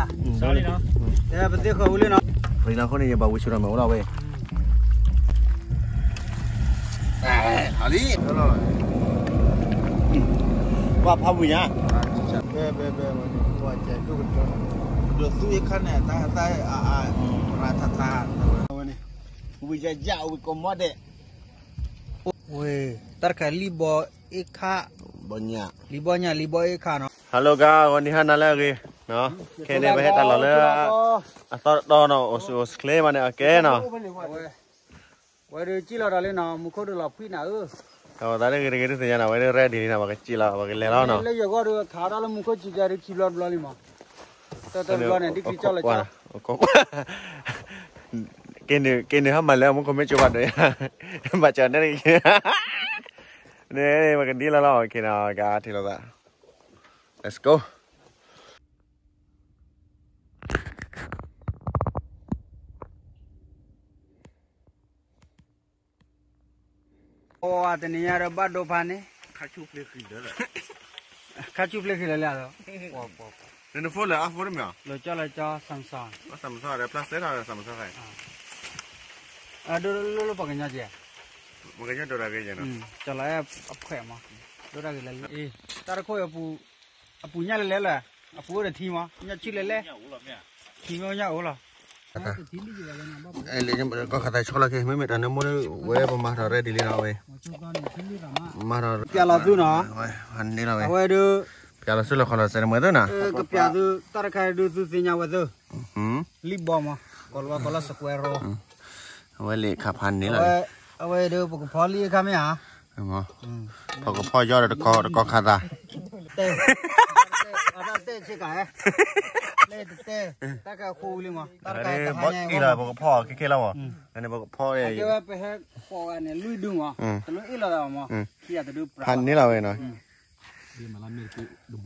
ပသ့ၣ်ဃီဝံၤလံနီၤ. ပသ့ၣ်ဃီဝံၤလံနီၤ. ပရံလီၤအဃိန့ၣ် ယဘၣ်ဝံၤဆူၣ်ထီၣ်မဲာ်အိၣ်လီၤဝဲ. ဟးလံ. ဘၣ်ဖးဝံၤညါ. ဒိးသူအခါန့ၣ် တၢ်တၢ်အါအါ ရၤထးထး ဝဲန့ၣ် ဝံၤယၤယၤဝံၤကမီၤဒဲး ဝဲ တၢ်တခါလံဘီအ့ခါ ဘီညၣ် လံဘီညၣ် လံဘီအ့ခါနီၤ. Hello guys ဂီၤနံၤဟါနၤလၢအဂ့ၤ, ခဲန့ၣ် ပဟဲတၢ်လီၢ်လၢ အသီတတီနီၤ အိၣ်ဆူၣ်အိၣ်ချ့မးန့ၣ် အကဲနီၤ. ဝဲဒုးကံၣ်လီၤဒီးလံနီၤ မူခိၣ်ဒုးလီၤဖှံနၤဧၢ. အဝဲသးလၢဂ့ၤတဂ့ၤဒုးသ့ၣ်ညါနီၤ ဝဲဒုး ready လံနီၤ ပကစံၣ်လီၤ ပကလဲၤလီၤနီၤ. လၢယဂီၢ်ဒုးခးတၢ်လၢမူခိၣ်စံၣ်ကဲဒုးခံဘျီတဘျီလံမး. တဘျီန့ၣ် ဒ်ကျံၣ်ကၠီၣ်လၢကၠီၣ် က့ၤနုာ်ဟါမၢ်လၢမူခိၣ်မ့ၢ်ကၠိဘၣ်ဒိးယၤ ဘၣ်ကၠီၣ်န့ၣ် န့ၣ် ပကဒ်လီၤလီၤ okay နီၤ ကထံၣ်လိာ်သး let's go. အိၣ်တနံၤညါဒီးဘၣ်ဒိဖးန့ၣ် ခါဆူၣ်ဖျ့ဃံလၢာ်လီၤ န phone လၢ iPhone မ့ၢ် လၢကၠီလၢကၠီ Samsung Samsung ဒီး plastic ဒီး Samsung ဒိလၢလၢပှၤကညီကဲ ပှၤကညီဒိတၢ်ဂ့ၤကဲနီၤ ကၠီလၢအဖှဲးမး ဒိတၢ်ဂ့ၤလၢလၢ တၢ်တခိၣ်အပူၤ အပူၤညၣ်လဲၤလဲၤလၢ အပူၤအိၣ်ဒီးထံမး ညၣ်ဆူၣ်လဲၤလဲၤ ထံမ့ၢ်ညၣ်အိၣ်လီၤ ကီၢ်ခးသးဆီလီၤက့ၤ မ့မ့ၢ်တၢ်နၢမူဝဲပမၤထီၣ် ready လံနီၤဝဲ မၤထီၣ်ပျးလီၤသုနီၤ န့ၣ်လီၤဝဲ ပျးလီၤသုလီၤခီလီၤစဲးတမွဲသုနီၤ ကပျးသု တၢ်တခါဒုးသုသ့ၣ်ညါဝဲသု လံဘီမး ကိးလီၤဝဲကိးလၢ square root အဝဲလံခးဖးန့ၣ်လီၤ အဝဲဒုးပကဖီလံအခါမ့ၢ်ဧါ ပကဖီယီဒီးတကီၢ်ခးသး တဲ တဲဆ့ကၤ လၢတတဲ တၢ်ကဃိလံမး တၢ်တခါဘီအ့ၣ်လီၤ ပကဖီခဲခဲလီၤမး ပကဖီ ပဟဲဃီဂၤန့ၣ် လွံၢ်ဒုမး တလွံၢ်အ့ၣ်လီၤသးမး ဖးန့ၣ်လီၤဝဲနီၤ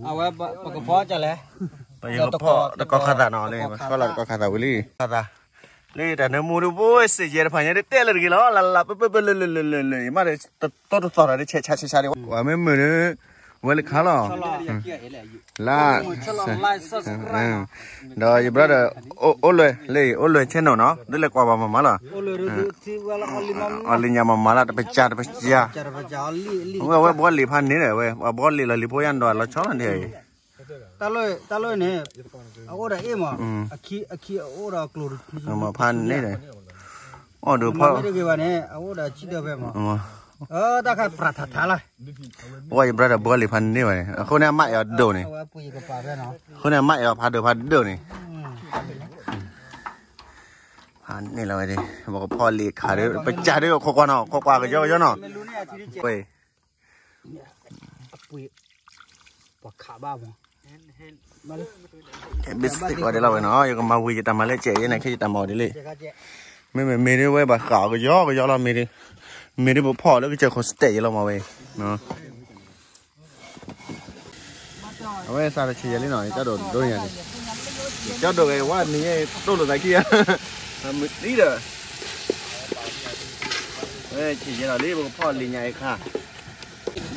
အဝဲပကဖီကလဲၣ် ပကဖီတကီၢ်ခးသးနီၤ လၢပကဖီလီၤတကီၢ်ခးသးဝံၤလံ ခးသး လၢတၢ်နၢမူဒုး ဘိစ့ၢ်ယဲၢ်တဖၣ်ညါဒုးတဲလၢတဂ့ၤလီၤ လၢလၢပပပလၢလၢလၢလၢလၢ ယမ့ၢ်တတီတသီၣ်တၢ်ဒုး ဆဲးဆဲးဆဲးဆဲးဒံး ဝဲမ့ၢ်မုာ်ဒုး ဝဲလၢခါလီၤ လၢ ဒီးယ brother အိၣ်လွဲၢ် လၢအိၣ်လွဲၢ် channel နီၤ ဒ်လဲၣ်ကွၢ်ဘၣ်မၤမၤလီၤ အီၣ်လံညါမၤမၤလီၤ တပစၢ်တပစၢ် ဝဲဝဲဘှီလံာ်ဖးန့ၣ်ဒီး ဝဲပှၤဘှီလံာ်လီၤလံာ်ဖိယါဒီးလီၤဆီလီၤန့ၣ် တၢ်လၢန့ၣ် အအိၣ်ဒီးအ့ၣ်မး အခံအအိၣ်ဒီးအကျိၤတဖု မၤဖးန့ၣ်ဒီး အီၣ်ဒုးဖီ မ့ၢ်တဂ့ၤဘၣ်န့ၣ် အအိၣ်ဒီးအဆံၣ်ဒၢဖဲမး တၢ်ခါပြးထးထးလီၤ ပှၤယ brother ဘှီလံာ်ဖးန့ၣ်ဘၣ်န့ၣ် အဃိန့ၣ်အမးအီၤဒိၣ်န့ၣ် အဃိန့ၣ်အမးအီၤဖးဒိၣ်ဖးဒိၣ်န့ၣ် ဖးန့ၣ်လီၤဝဲဒၣ် ပကဖီလံာ်ခးဒုး ပစၢ်ဒုးခိးကွၢ်နီၤ ခိးကွၢ်ကယီကယီနီၤ ဝဲ ပှ့ၤ ပှၤခးဘၣ်မး ကဲ ဘ့ၣ်စ့ၢ်ကီးဒ်လီၤဝဲနီၤ ယကမၤဝံၤယတၢ်မၤလၢကဲးယဲန့ၣ် ခဲယတၢ်မၤအီၤဒ်လဲၣ် မ့မ့ၢ်မ့ၢ်ဒ်ဝဲဘၣ်ဃးအီၤကယီကယီလီၤ မ့ၢ်ဒ် မ့ၢ်ဒ်ပဖီၣ်လၢကစၢၢ်ခိၣ်စတဲးယဲလီၤမးဝဲ အဝဲစးတဆံးယဲလံနီၤ ယကၢ်ဒိၣ်ဒိၣ်ညါန့ၣ် ကၢ်ဒိၣ်ဂ့ၤဝဲနံၤယဲတိၢ်လိာ်သးခံဂၤ မုၢ်တံၢ်ဒီး ဝဲဆံးယဲလီၤလံ ပကဖီၣ်လံာ်ညါအံၤခါ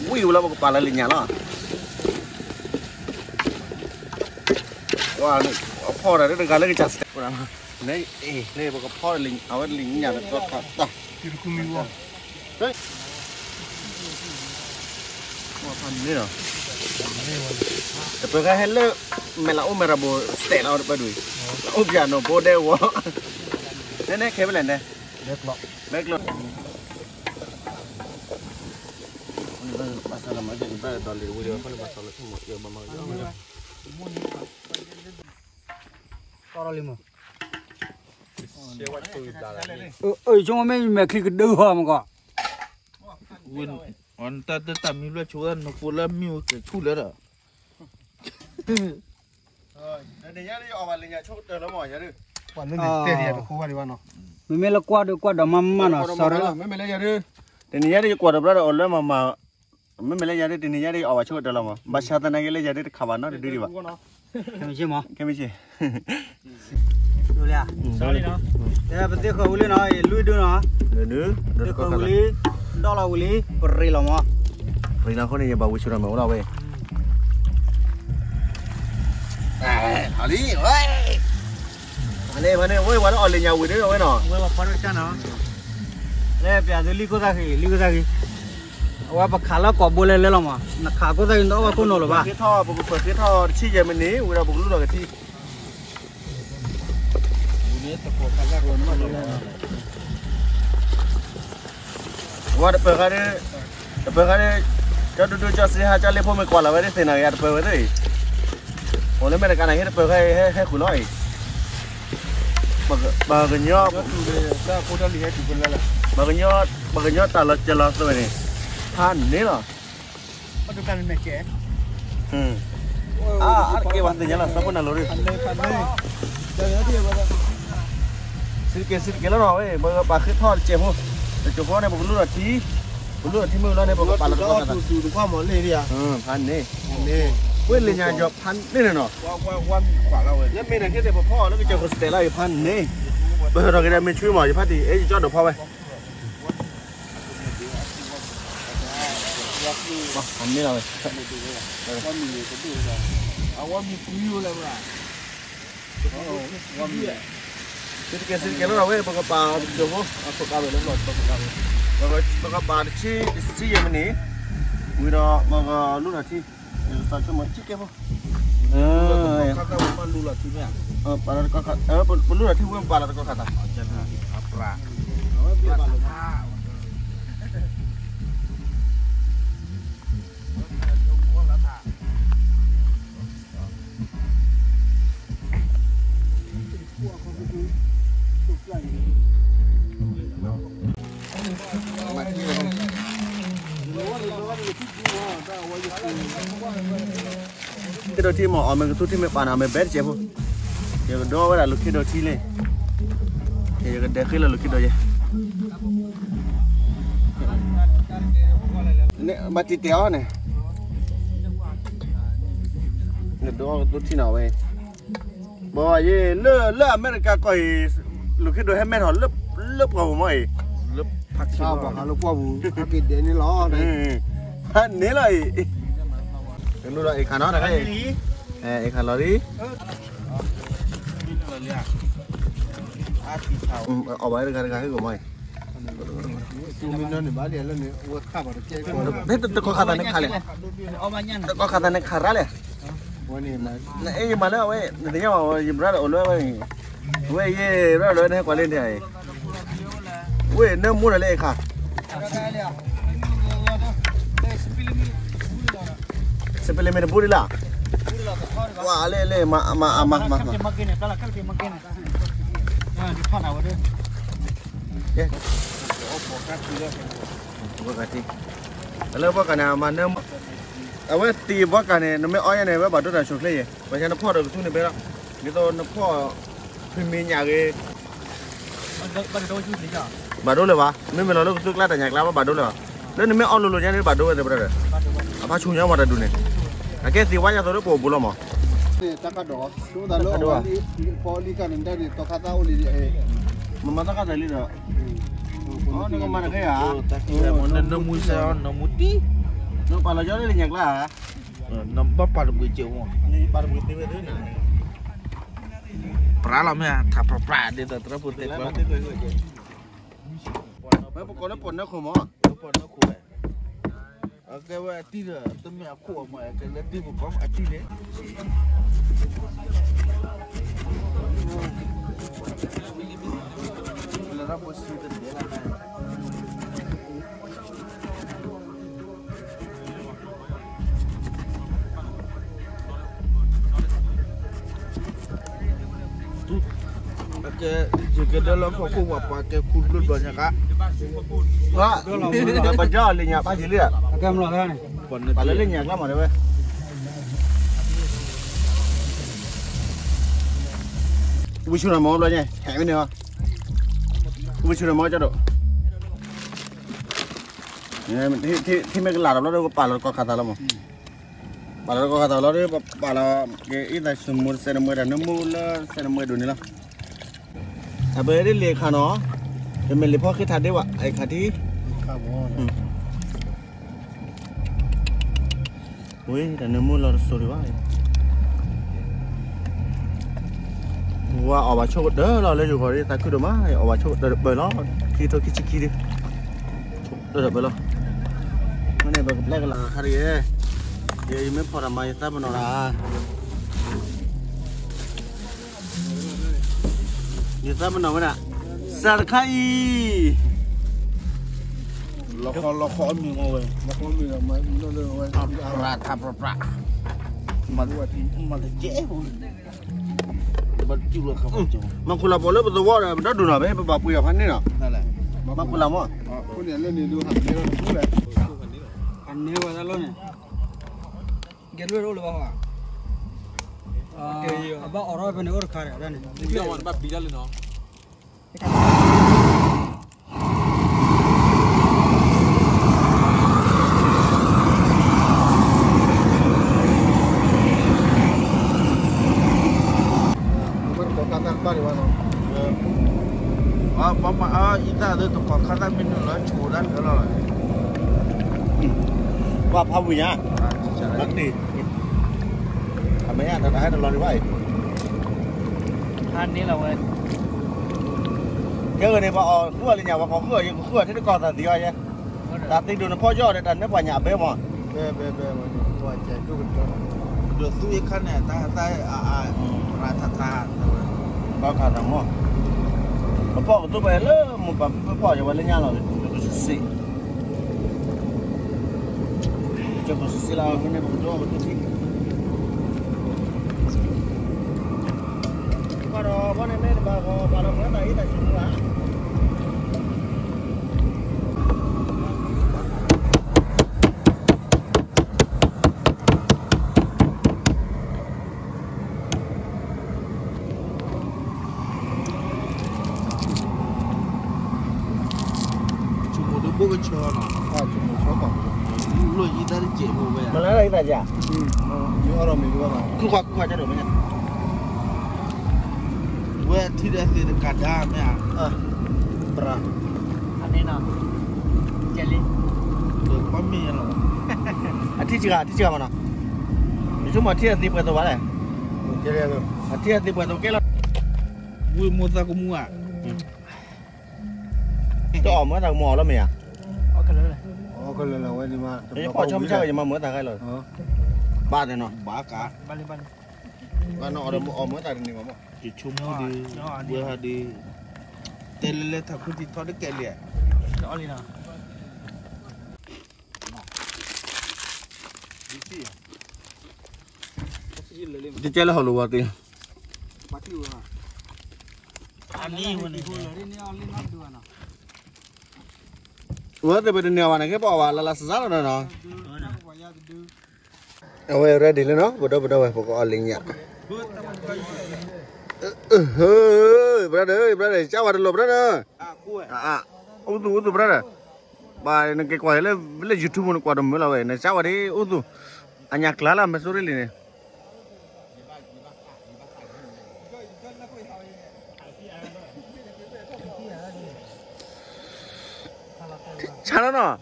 ဝံၤဝဲလီၤပကပာ်လၢလံာ်ညါလီၤ ပှၤဖီၣ်တၢ်တဂၤလၢကစၢ်စတဲး န့ၣ် အ့ၣ် လၢပကဖီၣ်လံာ် အဝဲလံာ်ညါတကီၢ်ခးတၢ် ဖးန့ၣ်လီၤ တပၢၤခါဟဲလၢ မဲာ်လးအိၣ်မဲာ်ရၤဘိၣ် စတဲးလီၤတပၢၤဒွံၣ် အိၣ်ပၠးနီၢ်ဘိဒဲဝီၤ နဲနဲခဲမ့ၢ်လဲၣ်နဲ ဘဲကျီၢ် ဘဲကျီၢ် ကီၢ်လီၤလံမး ဆိကမိၣ်မ့ၢ်ယမဲာ်ချံကဒုဟီမးကီး ဝဲ တၢ်တၢ်မံလွဲၢ်ဆိ နဖိလၢမံဝဲကဲဆူၣ်လၢဒီး တနံၤညါဒ်ယအီၣ်ဘၣ်လံာ်ညါဆိကတၢၢ်လီၤမး ယၤဒုး ပှၤလၢန့ၣ်တဲဒ်ယၤတဃိဘၣ်ဒံးဘၣ်နီၤ မ့မ့ၢ်လၢကွၢ်ဒုးကွၢ်ဒီးမးမးနီၤ sorry လီၤ မ့မ့ၢ်လၢယၤဒုး တနံၤညါဒ်ယကွၢ်ဒီးဘျီဒီးအီၣ်လွဲမးမး မ့မ့ၢ်လၢယၤဒုး တနံၤညါဒ်ယအီၣ်ဘၣ်ဆိကတၢၢ်လီၤမး ဘၣ်ဆၣ်သနာ်က့လၢယၤဒုးတခးဘၣ်နီတဒုဒံးဘၣ် ခဲမုၢ်ဆ့ၣ်မး ခဲမုၢ်ဆ့ၣ် ဒိၣ်လံဧါ ပသ့ၣ်ဃီဝံၤလံနီၤ ယလွံၢ်ဒုနီၤ သ့ၣ်ဃီဝံၤလံ ဒီလီၤဝံၤလံ ပရ့လီၤမး ရ့လီၤအဃိန့ၣ် ယဘၣ်ဝံၤဆူၣ်ထီၣ်မဲာ်အိၣ်လီၤဝဲ ဟးလံဝဲ, ဖါန့ၣ် ဖါန့ၣ် ဝဲ ပှၤလၢအီၣ်လၢညါဝံၤဒ်ဝဲနီၤ, ဝဲပှၤဖါဒိၣ်ကၢ်နီၤ, လဲၤပျးသုလံခိၣ်သၣ်ဃံ လံခိၣ်သၣ်ဃံ, အဝဲပခးလၢကိာ်ဘိလဲၤလဲၤလီၤမး, နခးခိၣ်သၣ်ဃံ နတအီၣ်ဘၣ်ခိၣ်နီၤလၢၤဘၣ်, ပကပၢၤဃ့ထီၣ်တဆံယဲၢ်မံးနံး ဝံၤဒီးပကလူလီၤကထံ ဝဲတပၢၤဃာ်ဒီး, တပၢၤဃာ်ဒီး, ကၠီဒူဒူ ကၠီစ့ဟါ ကၠီလ့ဖိ မ့ၢ်ကွၢ်လီၤဝဲဒ်သ့ၣ်နီၣ်ဂ့ၤ တပၢၤဝဲသ့ၣ်အံၤ, အိၣ်လၢမဲာ်တကါန့ၣ် ဟဲတပၢၤဃာ် ဟဲဃုာ်လီၤအံၤ, ပှၤကညီ, ပှၤကညီတၢ်လီၤကလီၤသ့န့ၣ်, ဖးန့ၣ်လီၤ အါတက့ၢ် ပှၤသ့ၣ်ညါလီၤ စီၤဖိနၢ်လိၤဒ်, စံးတက့ၢ် စံးတက့ၢ်လီၤနီၤ, ဝဲ ပကပာ်ဃ့ထီၣ်တစဲးဖိ, တစဲးဖိန့ၣ် ပကလူလီၤထံ, ပလူလီၤထံမ့ၢ်လီၤန့ၣ် ပကပာ်လီၤတကီၢ်ခးသး, ဖးန့ၣ်, ဝဲလၢညါယီၤဖးန့ၣ်န့ၣ်နီၤ, လၢမ့ၢ်တၢ်ခဲသ့ၣ် ပဖီၣ်လၢကစၢၢ်ခိၣ်စတဲးလီၤအံၤ ဖးန့ၣ်, ပဟၢထီၣ်က့ၤဒီးမ့ၢ်ဆူမး ယဖးတံၢ် အဲၣ်ယကၠီဒီးဖီဝဲ မ့ၢ်လီၤဝဲ, စံးတက့ၢ် စံးတက့ၢ်လီၤဝဲ ပကပာ်တစဲးဖိ, ပကပာ်တဆံ, တဆံယဲၢ်မံးနံး, ဝံၤဒီးပကလူလီၤထံ, သးဆိကမိၣ်ထံကဲဖိ, ပလူလီၤထံဝဲ ပာ်လီၤတကီၢ်ခးသး, ခ့ဒိၣ်ထံမ့ၢ် အီၣ်မ့ၢ်ကသူထံမ့ၢ်ပာ်န့ၣ် အီၣ်မ့ၢ်ဘဲတစဲးဖိ, ယကဒိဝဲဒၣ်လၢခ့ဒိၣ်ထံလံ, ယကဒဲးဃ့လၢလၢခ့ဒိၣ်ယဲ, ဘၣ်တံၢ်တဲာ်အီၤန့ၣ်, ယဒိကသူထံနီၤဝဲ, ဘၣ်ယဲ, လၢ လၢအမဲရကၤကီၢ်အံၤ, လၢခ့ဒိၣ်ဟဲမဲထီၣ်လၢပှၢ်ပူၤမ့ၢ်အံၤ, လၢပှၢ်ပူၤ, န့ၣ်လီၤအံၤ, န့ၣ်လီၤအံၤ, အ့ၣ်ခါလီၤဒ်, အ့ၣ်ခါလီၤဒ်, အီၣ်ဘၣ်တဂၤတဂၤဟ့ၣ်ကမ့ၢ်အံၤ, တကီၢ်ခးသးန့ၣ်ခးလဲၣ်, တကီၢ်ခးသးန့ၣ်ခးရၣ်လဲၣ်, နအဲၣ်ယမၤလၢအဝဲ, နသ့ၣ်ညါဘၣ်ဝဲ ယ brother အိၣ်လၢဝဲ, ဝဲယ brother လၢနဟဲကွၢ်လၢန့ၣ်အံၤ, ဝဲနၢမူဒီးလၢအ့ၣ်ခါ, စပလ့မ့ၢ်တဘူးဒ်လၢ, ဝဲလၢလၢမၤမၤမၤမၤ, လၢဘီကၤန့ၣ် အမၤနၢမူ, အဝဲသံးဘီကၤန့ၣ် နမ့ၢ်အီၣ်ညါန့ၣ် ဝဲဘၣ်ဒိတၢ်ဆိၣ်ချ့ယဲၢ်, ဘၣ်ဆၣ်နဖီၣ်ဒီးကသူန့ၣ်ဘဲလီၤ, ဒ်သိးနဖီၣ် ဖံမ့ၢ်ညၣ်ဂ့ၤ, ဘၣ်ဒိလၢၤဘၣ်, မ့မ့ၢ်လီၤလၢကသူကျါတၢ်ညၣ်ကျါ ဘၣ်ဒိလၢၤဘၣ်, လၢနမ့ၢ်အီၣ်လိၤလိၤညါန့ၣ် ဘၣ်ဒိဝဲသ့ၣ် brother, အဖးဆူညါမးတၢ်ဒုးန့ၣ်, အကဲသံးဝါညါသိးလၢပအိၣ်ဘူးလီၤမး, တၢ်ကဒီး, တၢ်ကဒီး, မၤမၤတၢ်ကတၢၢ်လံဒီး, နကမၤတၢ်ခဲဧါ, နမၤနကဲဧါ, နပာ်လီၤကၠီလၢလၢညါကျါဧါ, နဘၣ်ပာ်တဘှံးက့ၤမး, ပာ်တဘှံးသ့ဝဲသ့ၣ်န့ၣ် ပြးလီၤမ့ၢ် ထးပြးပြးဒ်သိးတရၢပူၤသ့ၣ်ကျါ, ပကိးလၢပီၣ်နၢခိၣ်မး, ပီၣ်နၢခိၣ်ဝဲ, အကဲဝဲအတံၢ်ဒီး တမ့ၢ်အခိၣ်အမး အကဲလၢတံၢ်ပကိးအတံၢ်န့ၣ်, လၢပစံးတဒဲလၢ ကဲ ယကဒၢလီၤဖီခိၣ်ဝဲပှၤကဲခူဘျိဘျီညါကါ, ပကလၢလၢညါကျါမးဝဲ, ဝံဆူၣ်နီၢ်မ့ၢ်ဘျီညါ ဟဲမ့ၢ်န့ၣ်, ဝံဆူၣ်နီၢ်မ့ၢ်ကၠီဒိၣ် ထံမ့ၢ်ကလၤတဘျီဒီး ပပာ်လီၤတကီၢ်ခးသးလီၤမး, ပာ်လီၤတကီၢ်ခးသးလီၤဒီး ပပာ်လီၤက့ၤအံသးစမူတစဲးတမူတၢ်နၢမူလၢစဲးတမူဒိၣ်န့ၣ်လီၤ, အပဒ်လ့ၣ်ခါနီၤ, တမ့ၢ်လ့ၣ်ဖီဃ့ထးဒ့ဝဲ အခါထံ, ဝဲတၢ်နၢမူလီၤတစိၤဒံးဘၣ်, ဝါအီၣ်ဘၣ်ဆိကတၢၢ်လီၤ လၢယိၤကီၢ်ဒ်သးခုဒိၣ်မး အီၣ်ဘၣ်ဆိကတၢၢ်တပၢၢ်လီၤ ခံကထိခံဆံခံဒ် ဆိကတၢၢ်တပၢၢ်လီၤ မ့ၢ်န့ၣ် ပကပျဲကလၤခါတဂ့ၤ ယမ့ၢ်ဖီၣ်တၢ်မၤ ယသးပနီၣ်တၢ် ယသးပနီၣ်ဝဲဒၣ် စးတခါအံၤ လီၤခီလီၤခီအမံၤမ့ၢ်ဝဲ လီၤခီမံၤမ့ၢ်ဝဲ ပြးထးပြးပြး မၤတကဲ မၤခိၣ်လၢ်ပီၣ်လၢပသဝီဒီး ပဒီဒူၣ်နီၤ ပဟဲပဘၣ်ပှ့ၤအီၤဖးန့ၣ်နီၤ မၤခိၣ်လၢ်မး အန့ၣ်ဝဲဒၣ်လီၤန့ၣ် ကဲလွဲၢ်တအိၣ်လၢၤဘၣ်ဟီ အဘၣ်အိးထီၣ်ဖဲန့ၣ်အိၣ်တခါဒီး ဒ်န့ၣ် ဘၣ်ဘံဒၣ်လၢနီၤ ဘၣ်မၤအီၣ်အံသၣ်သ့ၣ်တခီခါသၣ်မ့ၢ်နုာ်လီၤ ဆိဒၣ်လၢလီၤ ဘၣ်ဖးဝံၤညါ ဘၣ်တ့ၢ် အမဲာ်ညါတၢ်တဟဲတလီၤဒံးဘၣ်အံၤ ဟါန့ၣ်လီၤဝဲ ခဲဂ့ၤန့ၣ် ပှၤအီၣ်ဃုအီၤလၢညါ ပှၤကီၢ်ဃုအီၤ ယကဃုအီၤထဲတကီၢ်သးသံအီၤယဲ တၢ်သံဒိၣ်နဖီကၠီဒီး တၢ်နဲပှၤညၣ်အဘဲမး ဒိၣ်သူယခါန့ၣ် တၢ်သၣ်အါအါ ရၤထးထး ဘၣ်ခးသးမး ပဖီၣ်ကသူပှဲၤလၢ မိၢ်ပၢ်ပဖီၣ်ယဝဲလၢညါလီၤ ကစစ့ ကစစ့လၢ ဖဲန့ၣ်ပကတိၤပကတိၤ ဘၣ်ဒီးဘၣ်န့ၣ်မ့ၢ်တဘၣ်ဂီၤဘၣ်ဒီးမၤတၢ်အံသၣ်ဆူၣ်မး ဆိကမိၣ်ဒီးဘိကဆၢနီၤ ဆိကမိၣ်ဆၢကီး လီၢ်ယံၤတၢ်တစဲးဖိဝဲ မၤလၢအံသၣ်ယၤ မ့ၢ်အီၣ်ဒီးမ့ၢ်ဒ်ဘၣ် ခုခွါခုခွါကဒီးမ့ၢ် ဝဲထံဒီးသ့တကးဒါမ့ၢ်ဧါ ပြး အန့ၣ်နီၤ ကဲလံ ပမ့ၢ်လီၤ အထံစဂၤ အထံစဂၤမနီၤ ယဆိကမိၣ်အထံအသ့ပှဲၤသိးဘၣ်လဲၣ် အထံအသ့ပှဲၤသိးကဲလီၤ ဝ့ၢ်မိၢ်သးကမူဧါ တအီၣ်မ့ၢ်သးကမူအီၣ်လီၤမ့ၢ်ဧါ ယဖီၣ်ဆီမုၢ်ဆါကယမၤမ့ၢ်သးခါလီၤ ဘၣ်သ့ၣ်နီၤ ဘၣ်ကါ ဘၣ်နီၤအီၣ်ဒီးအီၣ်မ့ၢ်သးတန့ၢ်ဘၣ်မး ယဆိကမိၣ်ဒီး ဝဲဟးဒီး တဲလဲၤလဲၤထးခိၣ်ထံထီၣ်တကဲလံ တကဲလၢဟီၣ်လိာ်ဝါသ့ ဝဲသ့ၣ်ပတန့ၢ်ဘၣ်န့ၣ် ကဲပအီၣ်ဘၣ်လၢလၢစစါလီၤနီၤ အဝဲ ready လံနီၤ ပဒီပုၢ်ဒီဝဲၢ် ပကအီၣ်လံညၣ် ဟ့ brother brother ကၢ်ဝဲတလိၣ် brother အါ အူသူၣ် အူသူၣ် brother ဘၣ်နက့ၤကွၢ်လၢ လၢ YouTube နကွၢ်တမုာ်လီၤဝဲ နကၢ်ဝဲဒ်အူသူၣ် အညၣ်ကျါလၢ Missouri လံန့ၣ် ဆါလီၤနီၤ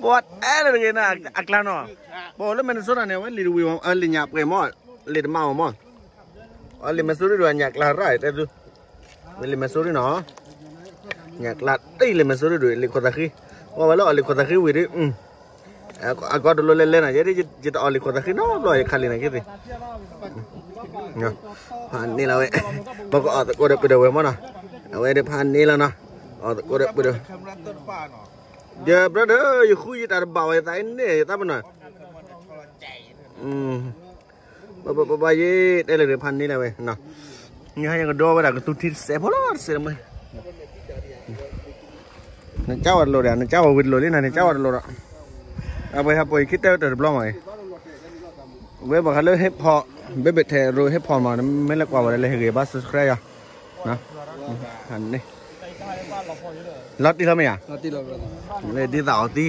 ဘၣ်အဲၣ်လၢတဂ့ၤန့ၣ် အကျါနီၤ ပအိၣ်လၢ Minnesota န့ၣ် အဝဲလံာ်တဝံၤ အလံာ်ညၣ်ပှဲၤမး လံာ်တမါမးမး အလံာ် Missouri ဒီးညၣ်ကျါရၣ်တဲသု လံာ် Missouri နီၤ ညၣ်ကျါတံၢ်လံာ် Missouri ဒီးလံာ်ခိၣ်သးဃံ ပဝဲလၢအီၣ်လံာ်ခိၣ်သးဃံဝံၤဒီး အကီတလိၣ်လဲၤလဲၤနီၤ ယဲဒ်ယတအီၣ်လံာ်ခိၣ်သးဃံနီတဘျီ ယခါလံာ်န့ၣ်က့သ့ၣ် ဖးန့ၢ်လီၤဝဲ ပကအီၣ်သကိးဒီးပဒီပုၢ်ဒီဝဲၢ်မးနီၤ အဝဲဒၣ်ဖးန့ၢ်လီၤနီၤ အီၣ်သကိးဒီးပဒီပုၢ်ဒီဝဲၢ် ယ brother ယဃုယတၢ်တဘၣ်ဝဲယသးအံၤန့ၣ် ယသးပနီၣ် ပပပယဲတဲလၢဖးန့ၢ်လီၤဝဲ နဟါယကဒီဝဲဒၣ်ကသူထံတစဲးဖိလီၤ တစဲးတမ့ၢ် နကၢ်ဝဲတလိၣ်ဒီး နကၢ်ဝဲဝံၤတလိၣ်လံ နကၢ်ဝဲတလိၣ်ဒီး အဝဲဟဲပိာ်ယခံတဲဝဲတၢ်တဘျီမး ဝဲဘၣ်ဃးလၢ hip hop ဘဲဘ့ၣ်ထဲးရိး hip hop မး မ့ၢ်လဲၤကွၢ်ဝဲဒၣ်လၢဟ့ၣ်ဂ့ၤဘၣ် subscribe ယၤ န့ၣ် လီၤတံၢ်လီၤမ့ၢ်ဧါ လၢဒ်သးအီၣ်သံ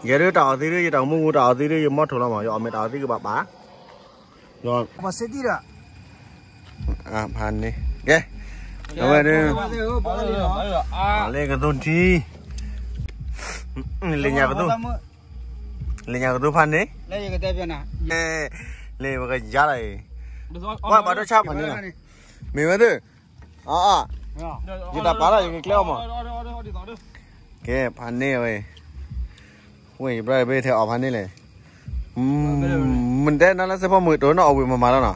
ယဲဒၣ်တၢ်အီၣ်သံဒၣ် ယတၢ်မူပူၤတၢ်အီၣ်သံဒၣ် ယမီထိၣ်လီၤမး ယအီၣ်မ့ၢ်တၢ်အီၣ်သံကဘၣ်ပာ် ပှၤစ့တံၢ်ဒီး ဖးန့ၢ် ကဲ အဝဲဒၣ် လၢကသူထံ လၢညါကသူ လၢညါကသူဖးန့ၢ် လၢပကယါလီၤအံၤ ကွၢ်ဘၣ်ဒိၣ်ဆၣ်ဖးန့ၣ်လီၤ, မ့ၢ်ဝဲသ့ၣ်, အါအါ, ယတၢ်ပာ်လီၤ ယကကျဲအီၤမး, ကဲဖးန့ၣ်ဝဲ, ဝဲယဘျါဘ့ထဲအီၤဖးန့ၣ်လဲၣ်, မ့ၢ်တဲနါလၢစ့ဖီမုၢ်တိၢ်နီၣ်အီၣ်ဝံၤမမၤလီၤနီ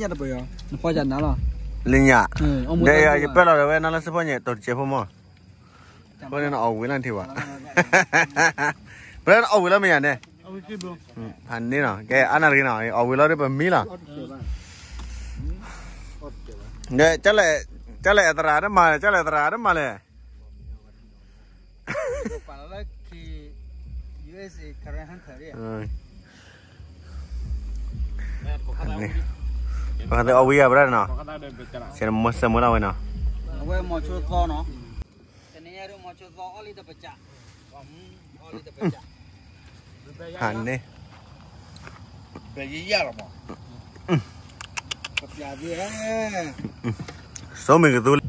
ၤ, လံညါ, ဒီးယပၢလီၤဒီးဝဲနါလၢစ့ဖီညါတိၢ်တစဲးဖိမး, ဖဲန့ၣ်နအီၣ်ဝံၤလီၤထံၣ်ဘၣ်, ဖဲန့ၣ်နအီၣ်ဝံၤလီၤမ့ၢ်ညါန့ၣ်, ဖးန့ၣ်နီၤ ကဲအါနၢ်တဂ့ၤနီၤ အီၣ်ဝံၤလီၤဒီးပမံလီၤ, ကၢ်လဲၣ်အသရၣ်တမၤလဲၣ်, ကၢ်လဲၣ်အသရၣ်တမၤလဲၣ် အဝံယၤဘၣ်နီၤ, ဆဲမဆဲမလီၤဝဲနီၤ, အဝဲမီၤဆိသီနီၤ, တနံၤညါဒ်မီၤဆိသီအီၣ်လံတပစၢ်, အီၣ်လံတပစၢ်, ဟးန့ၣ်, ပယယလီၤမး, ပပျးသ့, ဆိမ့ၢ်ကသူလၢ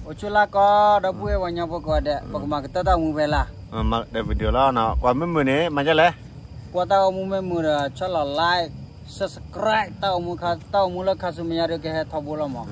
အိၣ်ဆူၣ်လၢကီၢ် ဒီပုၢ်ဝဲၢ်ပှၤကညီဖိကိးဂၤဒဲး ပကမၤကတၢၢ်တၢ်အိၣ်မူဖဲလၢ်, မၤကတၢၢ် video လီၤနီၤ, ကွၢ်မုာ်မုာ်န့ၣ် မၤဒ်လဲၣ်, ကွၢ်တၢ်အိၣ်မူမ့ၢ်မုာ်ဒီး ဆီၣ်လီၤ like, subscribe တၢ်အိၣ်မူခါ, တၢ်အိၣ်မူလၢခါဆူမဲာ်ညါဒီးကဟဲထီဘိလီၤမး.